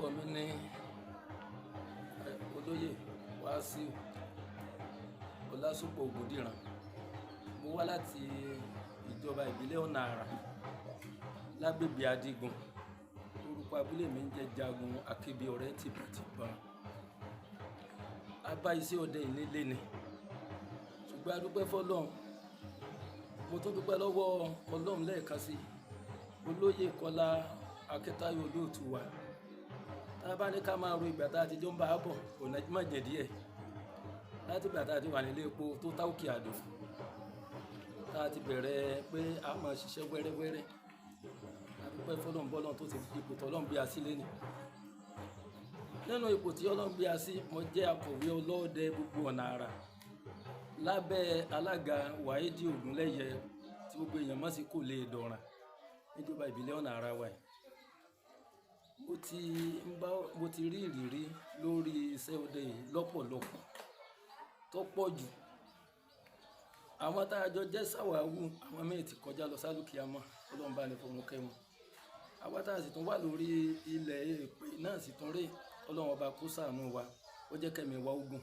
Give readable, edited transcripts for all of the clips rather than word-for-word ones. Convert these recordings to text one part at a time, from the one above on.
Orúkọ mi ní Olóyè Wàsíù Ọlásùpọ̀ Ògúndìran. Mo wá láti ìjọba ìbílẹ̀ Ọ̀nà Àrà lágbègbè Adigun. Orúkọ abúlé mi ń jẹ́ Jagun Akébíọrẹ Tìbọntìbọn. A bá iṣẹ́ ọdẹ yìí nílé ni, ṣùgbọ́n a dúpẹ́ f'Ọlọ́run. Mo tún dúpẹ́ lọ́wọ́ Ọlọ́run lẹ́ẹ̀kan sí Olóyè Kọ́lá Akíntayọ̀, olóòtú wa. Tá a bá ní ká máa ro ìgbà tá a ti jọ ń bá a bọ̀, ọ̀nà má jẹ̀ díẹ̀. Láti ìgbà tá a ti wà nílé epo tó tá òkè àdó, tá a ti bẹ̀rẹ̀ pé a máa ṣiṣẹ́ wẹ́rẹ́wẹ́rẹ́. A dúpẹ́ f'Ọlọ́run bọ́lọ́run tó ti fi ipò tọ́lọ́run gbé a sí lénìí. Nínú ipò tí Ọlọ́run gbé a sí, mo jẹ́ akọ̀wé ọlọ́dẹ gbogbo Ọ̀nà Àrà lábẹ́ alága Wáídì Ògúnlẹ́yẹ, tí gbogbo èèyàn mọ̀ sí kò lè dọ̀ràn níjọba ìbílẹ̀ Ọ̀nà Àrà wa yìí. Mo ti ń bá, mo ti rí ìrírí lórí iṣẹ́ ọdẹ yìí lọ́pọ̀lọpọ̀ tó pọ̀ jù. Àwọn tá a jọ jẹ́ sàwáwù, àwọn míì ti kọjá lọ sálùkìámọ̀, Ọlọ́run bá ní fọ̀run kẹ́ wọn. Àwa tá a sì tún wà lórí ilẹ̀ èpè náà sì tún rè, Ọlọ́run ọba kó ṣàánú wa, ó jẹ́ kẹ́mi wá ogun.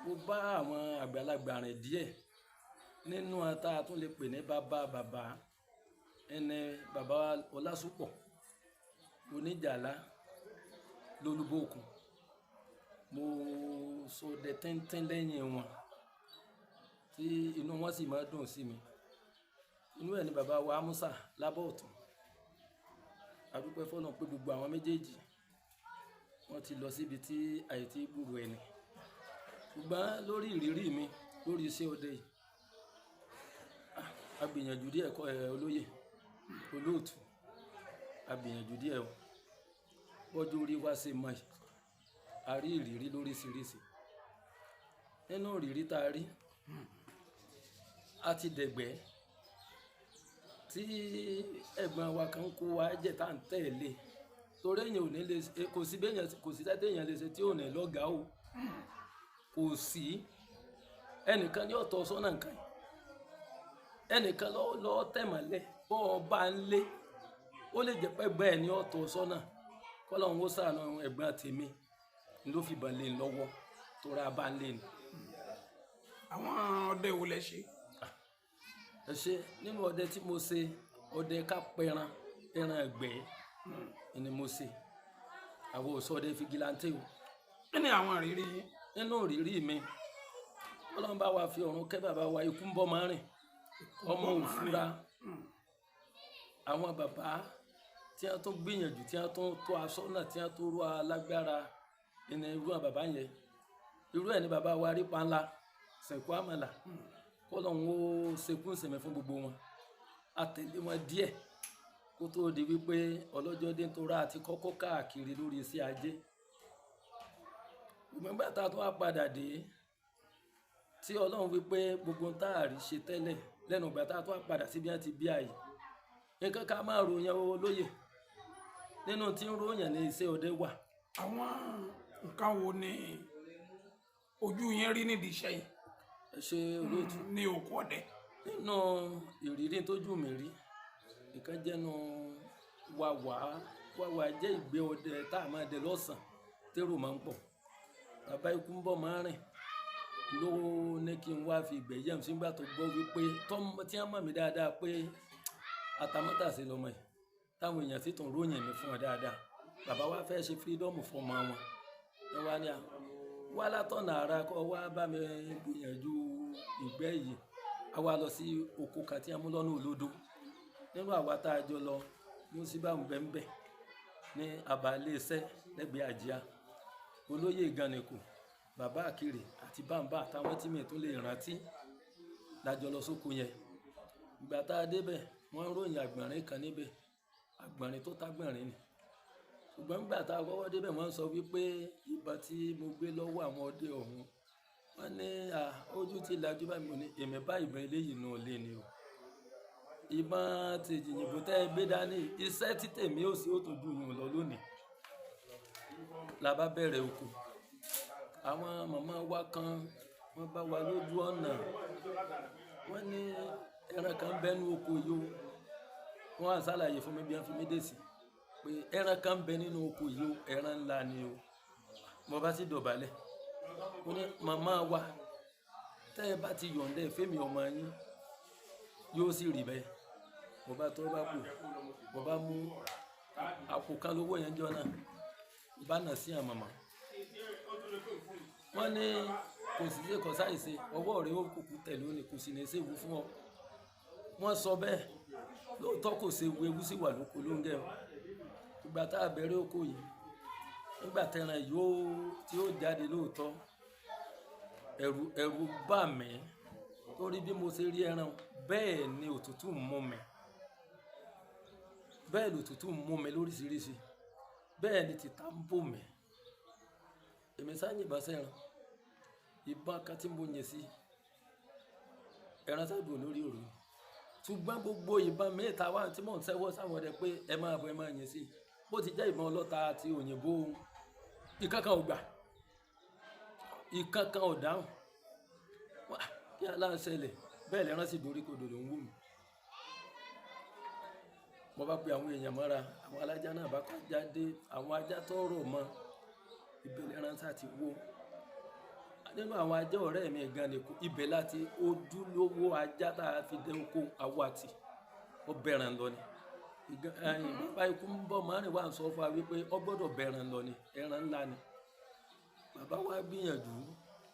Mo bá àwọn àgbàlagbà rìn díẹ̀ nínú àwọn tá a tún lè pè ní bàbá bàbá ẹni, bàbá Ọlásùpọ̀ Oníjàlá lólúbókun. Mo ṣọdẹ tíntín lẹ́yìn wọn tí inú wọn sì máa dùn sí mi. Inú ẹ̀ ni bàbá wa Amusa lábọ̀ ọ̀tún. A dúpẹ́ f'Ọlọ́run pé gbogbo àwọn méjèèjì wọ́n ti lọ síbi tí àyè tí gbúrò ẹni. Ṣùgbọ́n lórí ìrírí mi lórí iṣẹ́ ọdẹ yìí, a gbìyànjú díẹ̀ kọ́ ẹ, olóyè olóòtú, a gbìyànjú díẹ̀ o. Bọ́jú orí wa ṣe mọ̀ yìí, a rí ìrírí lóríṣiríṣi. Nínú ìrírí tá a rí, a ti dẹ̀gbẹ́ tí ẹ̀gbọ́n wa kan kó wa jẹ́ tá à ń tẹ̀lé, torí èèyàn ò ní lè ṣe, kò sí béèyàn, kò sí tẹ́tẹ́ èèyàn lè ṣe tí ò ní lọ́gàá o. Kò sí ẹnìkan ní ọ̀tọ̀ sọ́nà nǹkan yìí, ẹnìkan lọ́ tẹ̀mọ́lẹ̀ bọ́ ọ bá ń lé, ó lè jẹ́ pẹ́gbẹ́ ẹ̀ ní ọ̀tọ̀ sọ́nà. Kọ́lọ́hún ó ṣàánú ẹ̀gbọ́n tèmi ló fi bàn lé lọ́wọ́ tó ra bá ń lé ni. Àwọn ọdẹ wo lẹ ṣe? Ẹ ṣe. Nínú ọdẹ tí mo ṣe, ọdẹ ká pẹran, ẹran ẹgbẹ́ ni mo ṣe. Àwọn ò sọdẹ fìgìláńtẹ o. Kí ni àwọn ìrírí yín? Nínú ìrírí mi, Ọlọ́run bá wa fi ọ̀run kẹ́ bàbá wa, ikú ń bọ́ máa rìn ọmọ òfúra. Àwọn bàbá tí wọ́n tún gbìyànjú, tí wọ́n tún tó aṣọ náà, tí wọ́n tún rú alágbára ní irú àwọn bàbá yẹn, irú ẹ̀ ní bàbá wa rí panla sìnkú àmàlà, kọ́lọ́hún ó ṣekú ìsinmi fún gbogbo wọn. A tẹ̀lé wọn díẹ̀ kó tó di wípé ọlọ́jọ́ dé, tó rà àti kọ́kọ́ káàkiri lórí iṣẹ́ ajé. Ìgbà tá a tún wá padà dé, tí Ọlọ́run wípé gbogbo tá a rí ṣe tẹ́lẹ̀ lẹ́nu ìgbà tá a tún wá padà síbi wọn ti bí àyè nǹkan ká máa ròyìn olóyè nínú tí ń ròyìn ní iṣẹ́ ọdẹ wà. Àwọn nǹkan wo ni ojú yín rí nídìí iṣẹ́ yìí? Ẹ ṣe, olóòtú. Ní oko ọdẹ. Nínú ìrírí tójú mi rí, nǹkan jẹ́nu wàwá wàwá jẹ́ ìgbé ọdẹ tá a máa dẹ lọ́sàn-án térò máa ń pọ̀. Bàbá ikú ń bọ̀ máa rìn ló ní kí n wá fi ìgbẹ́ yẹ̀m sígbà tó gbọ́ wípé tí wọ́n mọ̀ mí dáadáa pé atamátàsé lọmọ yìí, táwọn èèyàn sì tún ròyìn mi fún wọn dáadáa. Bàbá wa fẹ́ ṣe freedom fún ọmọ wọn, ẹ wá ní à wá látọ̀nà ara kọ́ wá bá mi gbìyànjú ìgbẹ́ yìí. A wá lọ sí oko kan tí a mú lọ́nà olódó. Nínú àwa tá a jọ lọ, Músíbà ń bẹ ń bẹ ní abalẹ̀ iṣẹ́ lẹ́gbẹ̀ẹ́ àjíá, olóyè Ìgànnìkù, bàbá Àkìrè àti bàǹbà àtàwọn tí mi tún lè rántí lájọ lọ sóko yẹn. Ìgbà tá a débẹ̀, wọ́n ń ròyìn àgbọ̀nrín kan níbẹ̀, àgbọ̀nrín tó tágbọ̀nrín ni. Ṣùgbọ́n nígbà tá a kọ́kọ́ débẹ̀, wọ́n sọ wípé ìbọn tí mo gbé lọ́wọ́ àwọn ọdẹ ọ̀hún, wọ́n ní à ojú ti lajú bá mi ní èmi bá ìbọn eléyìí nù lé ni o. Ìbọn ti jìyìnbó tẹ́ ẹ gbé dání, iṣẹ́ tí tèmi ò sí ó tó ju yùn lọ lónìí. La bá bẹ̀rẹ̀ oko. Àwọn màmá wa kan wọ́n bá wa lójú ọ̀nà, wọ́n ní ẹran kan bẹ́nu oko yìí o. Wọ́n á ṣàlàyé fún mi bí wọ́n fi mí dé sí. Pé ẹran kan ń bẹ nínú oko yìí o, ẹran ńlá ni o. Mo bá sì dọ̀bálẹ̀, mo ní màmá wa, tẹ́ ẹ bá ti yọ̀ǹda ẹ̀ fẹ́mi ọmọ yín, yóò sì rí bẹ́ẹ̀. Mo bá tọ́ bá kù, mo bá mú àpò kan lówó yẹn jọ náà, mo bá nà sí àmàmà. Wọ́n ní kò sì ṣe kò sáìṣe, ọwọ́ rẹ̀ ó kúkú tẹ̀ lónìí, kò sì ní ṣèwú fún ọ. Wọ́n sọ bẹ́ẹ̀, lóòótọ́ kò ṣe ewu, ewu sì wà lóko lóńgẹ́ o. Ìgbà tá a bẹ̀rẹ̀ oko yìí, nígbà tẹran yóò tí ó jáde lóòótọ́, ẹ̀rù bà mí torí bí mo ṣe rí ẹran, bẹ́ẹ̀ ni òtútù ń mú mi. Bẹ́ẹ̀ lòtútù ń mú mi lóríṣiríṣi. Bẹ́ẹ̀ ni tìta ń bò mí. Èmi sá yìnbọn sẹ́ran. Ìbọn kan tí mo yìn sí, ẹran sá dùn lórí òru. Ṣùgbọ́n gbogbo ìbọn mẹ́ta wà tí mò ń ṣẹ́wọ́ sáwọn ọdẹ pé ẹ máa bọ̀, ẹ máa yìn sí. Bó ti jẹ́ ìbọn ọlọ́ta àti òyìnbó, ìkankan ò gbà, ìkankan ò dáhùn. Wá, kí aláǹṣẹlẹ̀, bẹ́ẹ̀ lẹ́ran sì dorí kodò ló ń wò mí. Mo bá pe àwọn èèyàn mọ́ra, àwọn alájá náà bá kọjá dé, àwọn ajá tó rọ̀ mọ́, ibẹ̀ lẹ́ran sá ti wó. Nínú àwọn ajá ọ̀rẹ́ mi gan ni kú, ibẹ̀ láti ojúlówó ajá tá a fi dé oko àwọ̀ àti ó bẹ̀rẹ̀ lọ ni. Bàbá ikú ń bọ̀ márùn-ún wà ń sọ fún wa wípé ó gbọ́dọ̀ bẹ̀rẹ̀ lọ ni, ẹran ńlá ni. Bàbá wa gbìyànjú,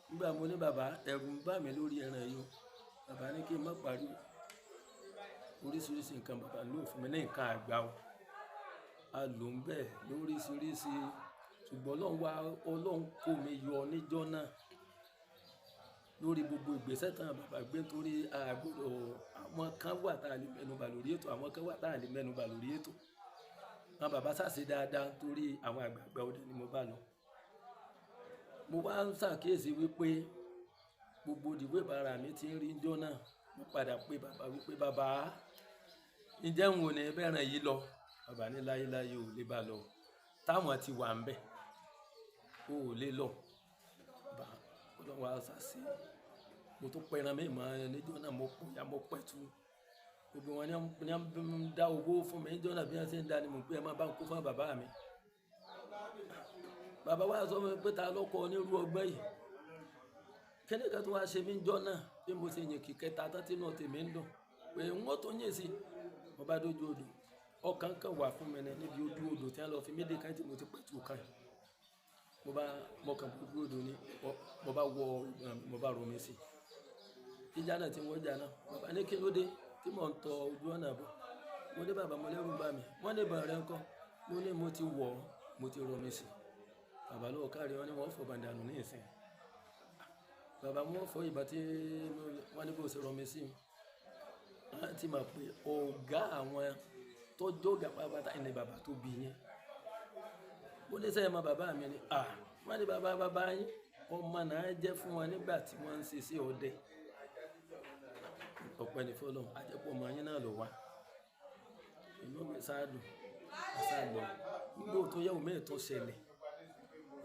nígbà mo ní bàbá, ẹ̀rù ń bà mí lórí ẹran yìí o. Bàbá ní kí n má pariwo. Oríṣiríṣi nǹkan bàbá lò fún mi ní nǹkan àgbà o. A lò ń bẹ̀ lóríṣiríṣi. Ṣùgbọ́n Ọlọ́run wá, Ọlọ́run kó mi yọ níjọ́ náà lórí gbogbo ìgbésẹ̀ tán bàbá gbé torí a gbọ́dọ̀, àwọn kan wà tá a lè mẹ́nubà lórí ètò, àwọn kan wà tá a lè mẹ́nubà lórí ètò. Àwọn bàbá ṣàṣe dáadáa torí àwọn àgbààgbà ọdẹ ni mo bá lọ. Mo wá ń ṣàkíyèsí wípé gbogbo ìdìbò ìbára mi ti ń rí níjọ́ náà. Mo padà pé bàbá wípé bàbá, ǹjẹ́ n ò ní bẹ̀rẹ̀ yìí lọ? Bàbá ní láyéláyé ò lè bá lọ. Táwọn ti wà ń bẹ̀, o ò lè lọ. Bàbá, Ọlọ́run wá ṣàṣe. Mo tún pẹran mi mọ́ níjọ́ náà, mo pọ̀ ya, mo pẹ̀tù. Gbogbo wọn ní wọ́n ń dá owó fún mi níjọ́ náà bí wọ́n ṣe ń dá ni mò ń pé ẹ má bá ń kó fún bàbá mi. Bàbá wa sọ fún mi pé ta ló kọ onírú ọgbẹ́ yìí? Kíni kan tó wá ṣe mí níjọ́ náà bí mo ṣe yìn kìkẹ́ ta tán tí inú tèmi ń dùn pé n ó tún yìn sí. Mo bá dójú odò, ọkàn kan wà fún mi ní níbi ojú odò tí wọ́n lọ fi mí dé kan tí mo ti pẹ̀tù kan. Mo bá, mo kàn ojú odò ni, mo bá wọ, mo bá romi sí. Jíjà náà tí wọ́n jà náà, bàbá ní kí ló dé tí mò ń tọ ojú ọ̀nà bọ̀. Mo ní bàbá mo lẹ́rù ń bà mí. Wọ́n ní ìbọn rẹ ńkọ́. Mo ní mo ti wọ̀, mo ti romi sí. Bàbá ló kárí wọn ní wọ́n fọ̀ bàdànù ní ìsìn. Bàbá wọn fọ ìbọn tí wọ́n ní bó ṣe romi sí. Wọ́n ti mọ̀ pé ọ̀gá àwọn tó jóga pátápátá ni bàbá tó bí yín. Mo ní sẹ́yìn mọ bàbá mi ni, à, wọ́n ní bàbá bàbá yín, ọmọ náà jẹ́ fún wọn nígbà tí wọ́n ń ṣe sí ọdẹ. Ọpẹ́ ni fún Ọlọ́run, a jẹ́ pé ọmọ yín náà ló wá. Inú mi sá dùn, a sá lọ. Nígbà tó yẹ omi tó ṣẹlẹ̀,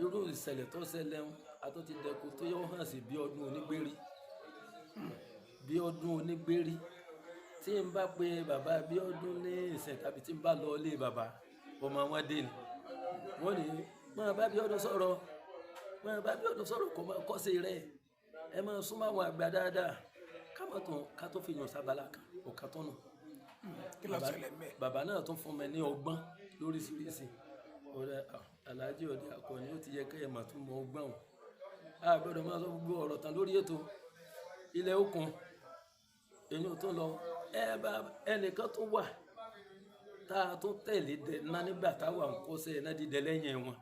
irú ìṣẹ̀lẹ̀ tó ṣẹlẹ̀ ń, a tó ti dẹ́ko tó yẹ ó hàn sí bí ọdún onígbérí. Bí ọdún onígbérí. Tí n bá pe bàbá bí ọdún ní ìsìn tàbí tí n bá lọ ilé bàbá, ọmọ wọn dé ni. Wọ́n ní, máa bá bí ọdún sọ̀rọ̀, máa bá bí ọdún sọ̀rọ̀ kó máa kọ́ sí rẹ̀. Ẹ máa súnmọ́ àwọn àgbà dáadáa. Ká má tún, ká tó fi yàn sábàlá kan, ọ̀kan tó nù. Kí ló ṣẹlẹ̀ ńbẹ̀? Bàbá náà tún fún mi ní ọgbọ́n lóríṣiríṣi. Ọ̀rẹ́, Alhaji Òde Akọni ó ti yẹ kí ẹ mà tún mọ ọgbọ́n o. A gbọdọ̀ máa sọ gbogbo ọ̀rọ̀ tán lórí ètò. Ilẹ̀ òkun, èyí ò tún lọ. Ẹ bá ẹnìkan tó wà tá a tún tẹ̀lé dẹ ná nígbà táwa ń kó sẹ́ iná dídẹ lẹ́yìn wọn.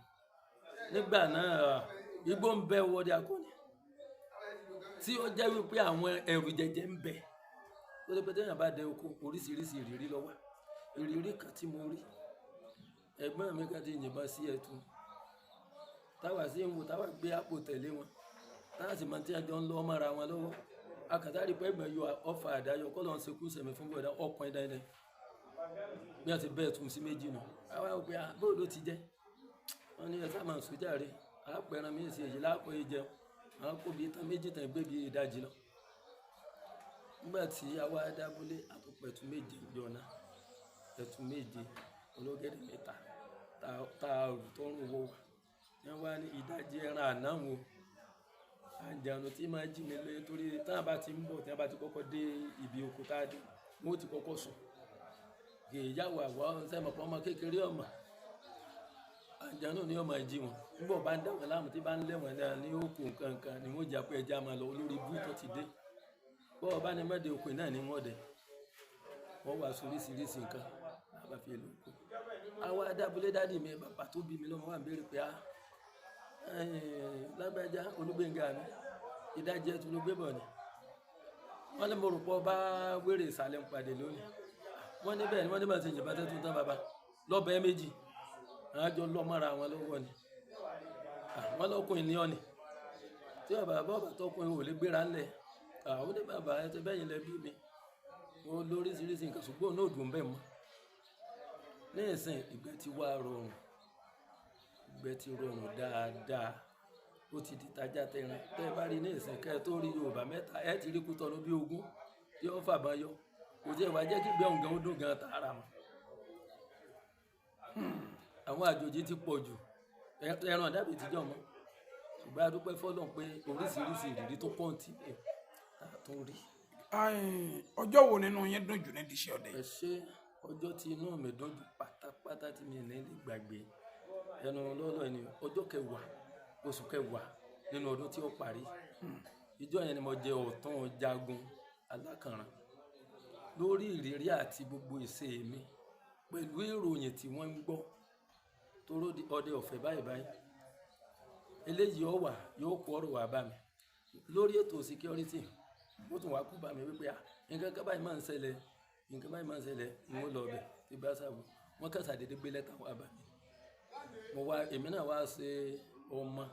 Nígbà náà, igbó ń bẹ Òde Akọni tí ó jẹ́ wípé àwọn ẹrù jẹjẹ ń bẹ. Ó jẹ́ pé tí èèyàn bá dẹ oko, oríṣiríṣi ìrírí ló wà. Ìrírí kan tí mo rí, ẹ̀gbọ́n mi kan ti yìnbọn sí ẹtu. Táwa sì ń wo, táwa gbé àpò tẹ̀lé wọn. Táwa sì mọ tí ẹjọ́ ń lọ mọ́ra wọn lọ́wọ́. A kàn sáré pé ẹ̀gbọ́n yọ ọfà àdáyọ kọ́ ló ń ṣekú sẹ̀mí fún bọ̀dá ọkùnrin dandan. Bí wọ́n ti bẹ́ẹ̀ tún sí méjì nù. Àwa wò pé, à, bó ló ti jẹ́? Wọ́n ní ẹ sá máa sùn jàre. A pẹran mi sí èyí lápò ìjẹun. A kó bí tán méjì tán gbé bí ìdajì lọ. Nígbà tí a wá dábúlé, a tó pẹ̀tù méje jọ náà. Ẹtu méje. Ológẹ̀dẹ̀ mẹ́ta tá a rù tọrùn wọ wà. Wọ́n wá ní ìdajì ẹran àná wo àjànù tí máa jí mi lóye, torí tá a bá ti ń bọ̀, tí a bá ti kọ́kọ́ dé ibi oko tá a dé, wọ́n ó ti kọ́kọ́ sùn. Ìyáwó àwa sẹ́mọ̀ pọ́n ọmọ kékeré ọmọ àjànù ni ọmọ jí wọn. Nígbà bá ń dá wọn láàmú, tí bá ń lé wọn náà ní òkú nǹkan ni wọ́n jà pé ẹja máa lọ olórí ibú tó ti dé. Bọ́ ọba ní mẹ́ẹ̀dẹ̀ òkú náà ni wọ́n dẹ̀. Wọ́n wá sóríṣiríṣi nǹkan bàbá fi èlò òkú. Àwa adábúlé dádì mi, bàbá tó bí mi lọ́mọ wà ń béèrè pé a lágbájá Olúgbénga mi, ìdajì ẹtù ló gbé bọ̀ ni. Wọ́n ní mo rò pé ọba wéré ìsàlẹ̀ ń padè lónìí. Wọ́n ní bẹ́ẹ̀ ni wọ́n ní bá ti yìnbọn tẹ́tù tán bàbá lọ́bẹ̀ẹ́ méjì. Àwọn àjọ lọ́ mọ́ra wọn lọ́wọ́ ni. Wọ́n lọ́kùnrin ní ọ̀nì. Tí bàbá bọ́ọ̀bà tọkùnrin ò lè gbéra ńlẹ̀. Àwọn ní bàbá ẹ ti bẹ́yìn lẹ bí mi. Mo lóríṣiríṣi nǹkan ṣùgbọ́n òun náà ò dùn bẹ́ẹ̀ mọ́. Ní ìsìn ìgbẹ́ ti wá rọrùn. Ìgbẹ́ ti rọrùn dáadáa. Ó ti di tajá tẹran. Tẹ́ ẹ bá rí ní ìsìn kẹ́ ẹ tó rí Yorùbá mẹ́ta, ẹ ti rí Kútọ̀nù bí ogún tí ó fàbọn yọ. Kò tí ẹ wá jẹ́ kí ìgbẹ́ òun gan ó dùn gan tààrà mọ́. Àwọn àjòjì ti pọ̀ jù. Ẹran dàbí ìtijọ́ mọ́. Ṣùgbọ́n a dúpẹ́ fọ́lọ́run pé oríṣiríṣi ìrírí tó pọ̀ tí a tún rí. Ọjọ́ wo nínú yín dùn jù nídìí iṣẹ́ ọdẹ Ẹ yìí? ṣé, ọjọ́ tí inú mi dùn jù pátápátá tí mi ò ní lè gbàgbé ẹnu lọ́lọ́ ni ọjọ́ kẹwàá oṣù kẹwàá nínú ọdún tí ó parí. Ìjọ yẹn ni mo jẹ ọ̀tún jagun alákànràn lórí ìrírí àti gbogbo ìṣe mi pẹ̀lú ìròyìn tí wọ́n ń gbọ́ toró di ọdẹ ọ̀fẹ́ báyìí báyìí. Eléyìí ó wà yóò kó ọ̀rọ̀ wá bá mi lórí ètò security. Ó tún wá kú bá mi wípé nǹkan kan báyìí máa ń ṣẹlẹ̀, nǹkan báyìí máa ń ṣẹlẹ̀, n ó lọ bẹ̀ tí bá sábò. Wọ́n kàn ṣàdédé gbé lẹ́tà wá bá mi. Mo wá, èmi náà wá ṣe ọmọ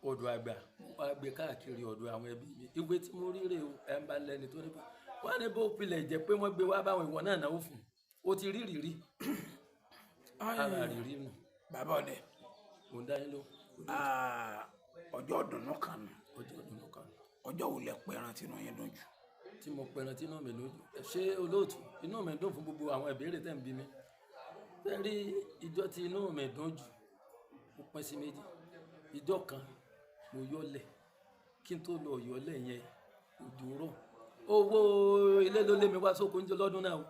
ọ̀dọ̀ àgbà, mo wá gbé káàkiri ọ̀dọ̀ àwọn ẹbí mi. Ìwé tí mo rí rè o, ẹ̀ ń bá lẹ́ni tó nípa. Wọ́n ní bó pilẹ̀ jẹ́ pé wọ́n gbé wá báwọn ìwọ náà náwó fún un. Ó ti rí ìrírí. Ara ìrírí nù. Bàbá ọdẹ. Mo ń dá yín lóhùn. Ọjọ́ ìdùnnú kan nù. Ọjọ́ ìdùnnú kan nù. Ọjọ́ wo lẹ pẹran tí inú yín dùn jù? Tí mo pẹran tí inú mi dùn jù. Ẹ ṣé olóòtú, inú mi dùn fún gbogbo àwọn ìbéèrè tẹ́ ń bi mi. Tẹ́ rí ìjọ tí inú mi dùn jù, ó pín sí méjì. Ìjọ kan mo yọlẹ̀, kí n tó lọ yọlẹ̀ yẹn, òjò rọ̀. Owó ilé ló lé mi wá sóko oúnjẹ lọ́dún náà o.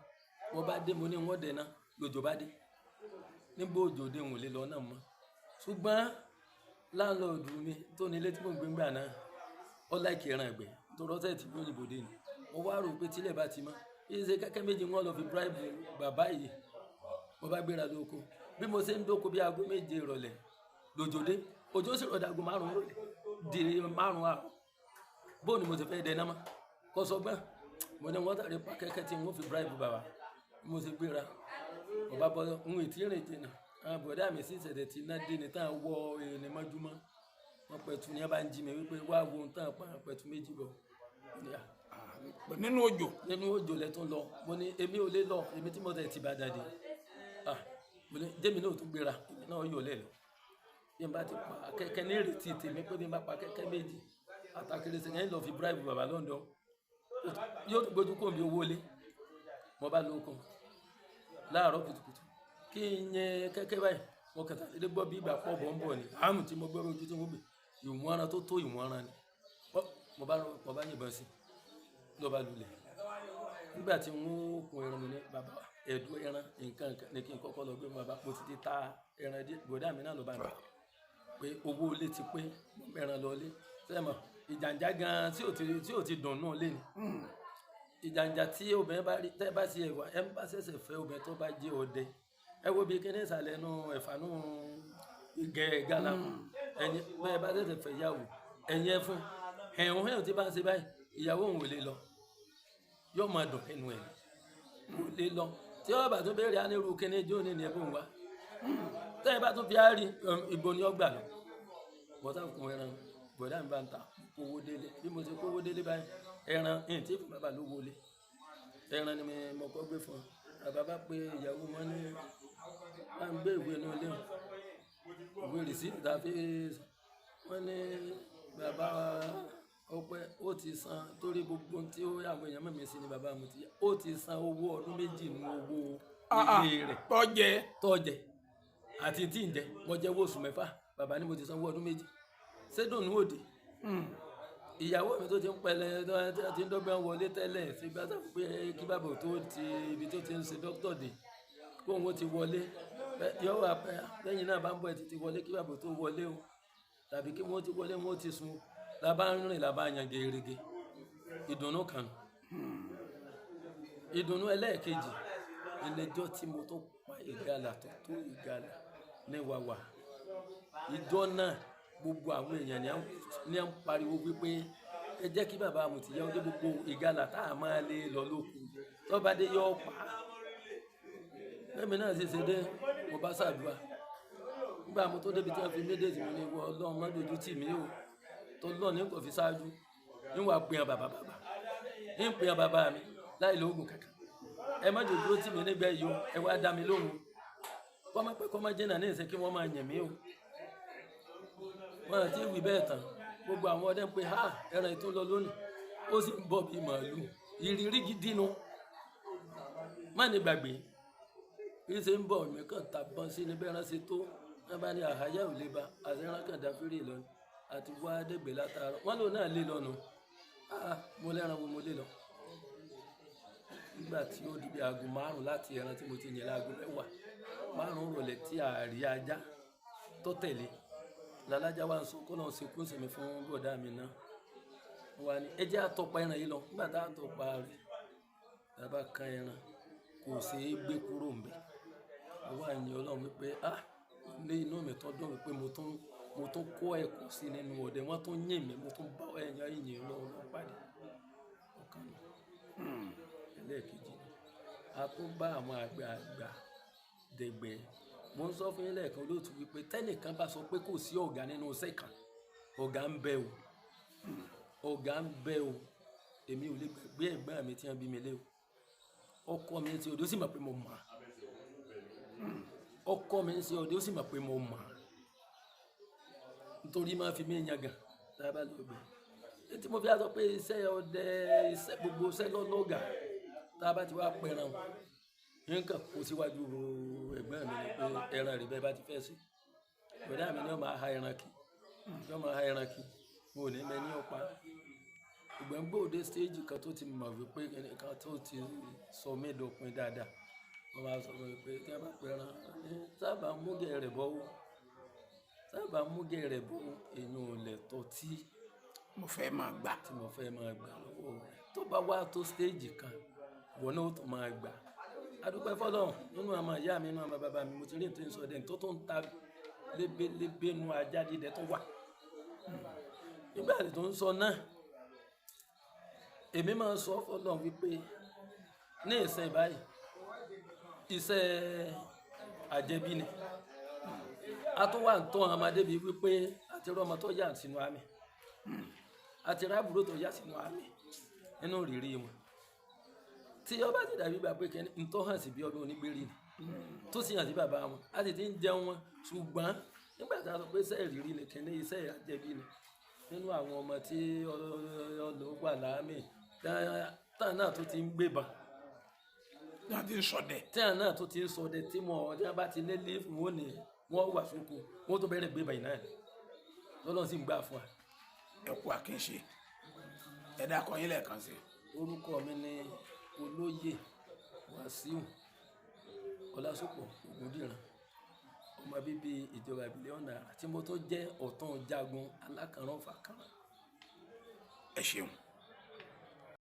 Mo bá dé, mo ní wọ́n dẹ̀ náà, lòjò bá dé. Nígbà òjò dé, n ò lè lọ náà mọ́. Ṣùgbọ́n láńlọ́ọ̀dù mi tó ní ilé tí mò ń gbé ńgbà náà, ó láìkí ẹran ìgbẹ́ tó rọ́ṣẹ̀ tí òyìnbó dé ni. Mo wá rò pé tílẹ̀ bá ti mọ́, bí ṣe kẹ́kẹ́ méjì wọ́n lọ fi bribe bàbá yìí. Mo bá gbéra lóko. Bí mo ṣe ń dóko bí aago méje ìrọ̀lẹ́ lòjò dé. Òjò sì rọ̀ dago márùn-ún ìrọ̀lẹ́ di márùn-ún àárọ̀. Bó ni mo ti fẹ́ dẹ náà mọ́? Kò sọ gbọ́n. Mo ní wọ́n tàrí pa kẹ́kẹ́ tí wọ́n fi bribe bàbá. Bí mo ṣe gbéra, mo bá bọ́, n ò tí ì rìn jìnnà. Àwọn bọ̀dá mi sì ṣẹ̀ṣẹ̀ tí iná dé ni tá ń wọ ẹni mọ́júmọ́. Wọ́n pẹ̀tù ní ẹ bá ń jí mi wípé wá wo ohun tá ń pa pẹ̀tù méjì bọ̀. Mo ní, Nínú òjò. Nínú òjò lẹ tún lọ. Mo ní èmi ò lè lọ, èmi tí mo tẹ̀ ti Ìbàdàn dé. Mo ní jẹ́mi náà ò tún gbéra, èmi náà yọ̀ lẹ̀ lọ. Bí n bá ti pa kẹ́kẹ́ ní ìrètí tèmi pé bí n bá pa kẹ́kẹ́ méjì, àtàkìrì sí ẹ̀yìn lọ fi bribe bàbá London. Yóò tún gbójú kò mi owó lé. Mo bá lóko láàárọ̀ kùtùkùtù. Kí n yẹn kẹ́kẹ́ báyìí, mo kẹta dédé gbọ́ bí ìgbà pọ̀ bọ̀ ń bọ̀ ni. Àmù tí mo gbọ́ ojú tí mo gbé, ìwọ̀n ẹran tó tó ìwọ̀n ẹran ni. Mo bá rọ, mo bá yìnbọn sí i, ló bá lulẹ̀. Nígbà tí n ó kun ẹran mi ní bàbá, ẹ̀dùn ẹran nǹkan kan ní kí n kọ́kọ́ lọ gbé bàbá. Mo ti ti ta ẹran díẹ̀, bọ̀dá mi náà ló bá mi pé owó ilé ti pé, mo mẹ́ran lọ ilé. Ṣé ẹ mọ̀, ìjàǹjà gan tí ò ti dùn nù lé ni. Ìjàǹjà tí obìnrin bá rí, tẹ́ bá ṣe ẹ̀wà, ẹ bá ṣẹ̀ṣẹ̀ fẹ́ obìnrin tó bá jẹ́ ọdẹ. Ẹ wo bí kíní ìsàlẹ̀ inú ẹ̀fà nù gẹ̀ gala. Ẹ̀yin bẹ́ẹ̀ bá ṣẹ̀ṣẹ̀ fẹ́ ìyàwó, ẹ̀yin ẹ fún. Ẹ̀hún ẹ̀hún tí bá ń ṣe báyìí, ìyàwó òun ò lè lọ. Yóò máa dùn ẹnu ẹ̀. Kò lè lọ. Tí ó bá tún béèrè á ní irú kíní ijó ní ẹbùn wa. Tẹ́ ẹ bá tún fi á rí, ìbò ni ó gbà lọ. Bọ́tà kún ẹran, bọ̀dá mi bá ń ta, kówó délé. Bí mo ṣe kówó délé báyìí, ẹran, ẹ̀yìn tí fún bàbá ló wọlé. Ẹran ni mo kọ́ gbé fún ọ. Bàbá bá pe ìyàwó wọn ní, bá ń gbé ìwé inú ilé wọn. Ìwé rìsíìtì tá a fi, wọ́n ní bàbá Ọpẹ́ ó ti san torí gbogbo ohun tí ó àwọn èèyàn mọ̀ mí sí ni bàbá mi ti yá. Ó ti san owó ọdún méjì nínú owó Ilé rẹ̀ tọ́jẹ. Tọ́jẹ àti tí ń jẹ, mo jẹ́ owó oṣù 6, bàbá ni mo ti sanwó ọdún 2. Ṣé dùnú òdì? Ìyàwó mi tó ti ń pẹlẹ, tó ti ń dọ́gbọ́n wọlé tẹ́lẹ̀ sí bá sọ pé kí bàbá tó ti ibi tó ti ń ṣe dókítà dé, kó òun ó ti wọlé yọ wà pẹ́ lẹ́yìn náà bá ń bọ̀ ẹ̀ ti wọlé kí bàbá tó wọlé o, tàbí kí wọ́n ti wọlé wọ́n ti sùn, la bá ń rìn la bá yan gerege. Ìdùnnú kan nù. Ìdùnnú ẹlẹ́ẹ̀kejì, ẹlẹ́jọ́ tí mo tó pa ìgalà tó tó ìgalà ní wàwà ìjọ náà, gbogbo àwọn èèyàn ní à ń pariwo wípé ẹ jẹ́ kí bàbá Mùtíyá ó dé, gbogbo ìgalà tá a máa lé lọ lóko tó bá dé yọ pa. Lẹ́mi náà sì ṣe dé, mo bá ṣàdúrà. Nígbà mo tó débi tí wọ́n fi mí dé, tí mo ní wọ Ọlọ́run má dojú tì mí o, tó lọ́ọ̀ ní kò fi ṣáájú níwà pè hàn bàbá bàbá ní pè hàn bàbá mi láì lóògùn kankan, ẹ má dojú tì mí nígbà yìí o, ẹ wá dá mi lóhùn, kọ́ má pẹ́ kọ́ má jìnnà ní ìsìn kí wọ́n máa yàn mí o. Wọ́n àti wí bẹ́ẹ̀ tán, gbogbo àwọn ọdẹ ń pe ha ẹran ètò lọ lónìí, ó sì ń bọ̀ bíi màálù. Ìrírí gidi nu, má ní gbàgbé bí ṣe ń bọ̀ mí kàn tàbọn sí ni bẹ́ẹ̀ ránṣẹ́ tó wọ́n bá ní àháyá ò lè ba àti ẹran kàn dá fírì lọ àti wá dẹ́gbẹ̀ látara wọ́n lòun náà lé lọ́nu. Mo lẹ́ran wo mo lé lọ. Nígbà tí ó di bí aago 5 láti ẹran tí mo ti yẹn láago 10, 5 rọ̀lẹ́ tí àárí ajá tó tẹ̀lé lálájá wa ń sọ kó lọ́n ṣekú sinmi fún bọ̀dá mi náà wà ní ẹ jẹ́ àtọpa ẹran yìí lọ. Nígbà tá a tọpa rẹ̀ bàbá kan ẹran kò ṣeé gbé kúrò ńbẹ̀. Mo wá yin Ọlọ́run wípé ní inú mi tó dùn wípé mo tún kó ẹ̀kọ́ sí nínú ọdẹ, wọ́n tún yìn mí, mo tún bá ẹ̀yàn ìyìn Ọlọ́run pàdé. Ọ̀kan nù. Ẹlẹ́ẹ̀kejì, a tún bá àwọn àgbààgbà dẹ̀gbẹ́. Mo ń sọ fún yín lẹ́ẹ̀kan olóòtú wípé tẹ́nìkan bá sọ pé kò sí ọ̀gá nínú iṣẹ́ kan, ọ̀gá ń bẹ o, ọ̀gá ń bẹ o. Èmi ò lè gbàgbé ẹ̀gbọ́n mi tí wọ́n bí mi lé o. Ọkọ mi ń ṣe òde ó sì mọ̀ pé mo mọ̀. Ọkọ mi ń ṣe òde ó sì mọ̀ pé mo mọ̀. Nítorí máa fi mí yangàn tá a bá lọ gbé. Tí mo fi á sọ pé iṣẹ́ ọdẹ, iṣẹ́ gbogbo iṣẹ́ lọ́lọ́gà tá a bá ti wá pẹran, nǹkan kó síwájú ẹ̀gbọ́n mi ni pé ẹran rẹ̀ bẹ́ẹ̀ bá ti fẹ́ sí. Bọ̀dá mi ni ó máa ha ẹran kì, yóò máa ha ẹran kì, mo ò ní mẹ ní ọ̀pá. Ìgbà ń gbòde stéèjì kan tó ti mọ̀ wípé ẹnìkan tó ti sọ mí dọ̀pin dáadáa. Wọ́n máa sọ fún mi pé tí a bá pẹran, sábà mú gẹ̀ rẹ̀ bọ́ ó, sábà mú gẹ̀ rẹ̀ bọ́ ó, èèyàn ò lè tọ́ tí mo fẹ́ máa gbà. Tí mo fẹ́ máa gbà lọ́wọ́ rẹ̀. Tó bá wá tó stéèjì kan, ìwọ náà ó tún máa gbà. A dúpẹ́ fọ́lọ́run nínú àwọn ìyá mi, nínú àwọn bàbá mi, mo ti rí ètò ìsọdẹ tó tó ń ta lébélébé nu ajá dídẹ tó wà. Nígbà tó ń sọ náà, èmi máa ń sọ fọ́lọ́run wípé ní ìsìn báyìí, iṣẹ́ àjẹbí ni. A tún wà ń tọ́ àwọn ọmọdé bíi wípé a ti rí ọmọ tó yà sínú àmì, a ti rí àbúrò tó yà sínú àmì nínú ìrírí wọn. Tí ó bá ti dàbí ìgbà pé kí n tó hàn sí bí ọdún onígbèrè ni, tó sì hàn sí bàbá wọn, a sì ti ń jẹun wọn. Ṣùgbọ́n nígbà tí a sọ pé iṣẹ́ ìrírí ni kí ni iṣẹ́ àjẹbí ni, nínú àwọn ọmọ tí ọlọ́ wà láàmì, táwọn náà tó ti ń gbébọn. Tí wọ́n ti ń ṣọdẹ. Tí àwọn náà tó ti ń ṣọdẹ, tí wọ́n tí wọ́n bá ti lé lé fún wọn ni wọ́n wà sóko, wọ́n tó bẹ̀rẹ̀ gbébọn yìí náà ni. Lọ́lọ́run sì ń gbà fún wa. Ẹ kú àkínṣe. Ẹ dákọ yín lẹ́ẹ̀kan sí. Orúkọ mi ni Olóyè Wàsíù Ọlásùpọ̀ Ògúndìran, ọmọ bíbí ìjọba ìbílẹ̀ Ọ̀nà Àrà tí mo tó jẹ́ ọ̀tún jagun alákànrán fàkàrà. Ẹ ṣeun.